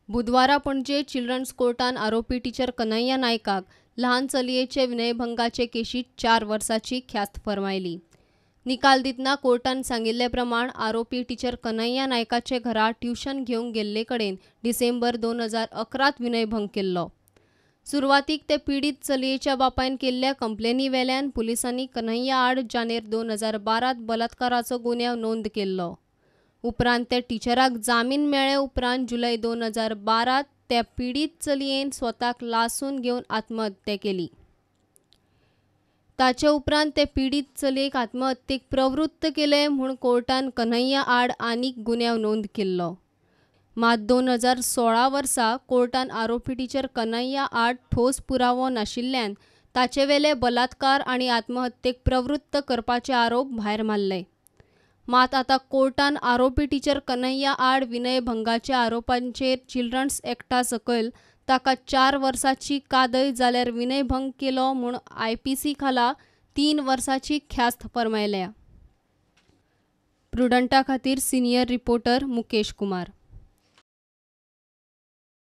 बुधवारा पणजे चिल्ड्रन्स कोर्टान आरोपी टिचर कन्हैया नायकाक ल्हान चलयेचे विनयभंगाचे केशीत 4 वर्सांची ख्यास्त फर्मायली. निकाल दितना कोर्टान सांगिल्ले प्रमाण आरोपी टिचर कन्हैया नायकाचे घरा ट्युशन घेवंक गेल्ले कडेन डिसेंबर 2011 विनयभंग केल्लो. सुरवातीक ते पिडीत चलयेच्या बापायन केल्ल्या कंप्लेनी वेल्यान पुलिसांनी कन्हैया आड जानेर 2012 बलात्काराचो गुन्यांव नोंद केल्लो. उपरांत त्या टिचराक जामीन मेळ्ळे उपरांत जुलय 2012 त्या पिडीत चलयेन स्वताक लासून घेवन आत्महत्या केली. ताचे उपरांत ते पिडीत चलयेक आत्महत्येक प्रवृत्त केले म्हूण कोर्टान कन्हैया आड आनीक गुन्यांव नोंद केल्लो. मात 2016 वर्सा कोर्टान आरोपी टिचर कन्हैया आड ठोस पुरावो नाशिल्ल्यान ताचेवेले बलात्कार आनी आत्महत्येक प्रवृत्त करपाचे आरोप भायर मारले. मात आतां कोर्टान आरोपी टिचर कन्हैया आड विनयभंगाच्या आरोपांचेर चिल्ड्रन्स एक्टा सकयल ताका 4 वर्सांची कादय जाल्यार विनयभंग केलो म्हूण IPC खाला 3 वर्सांची ख्यास्त फर्मायल्या. प्रुडंटा खातीर सिनियर रिपोर्टर मुकेश कुमार.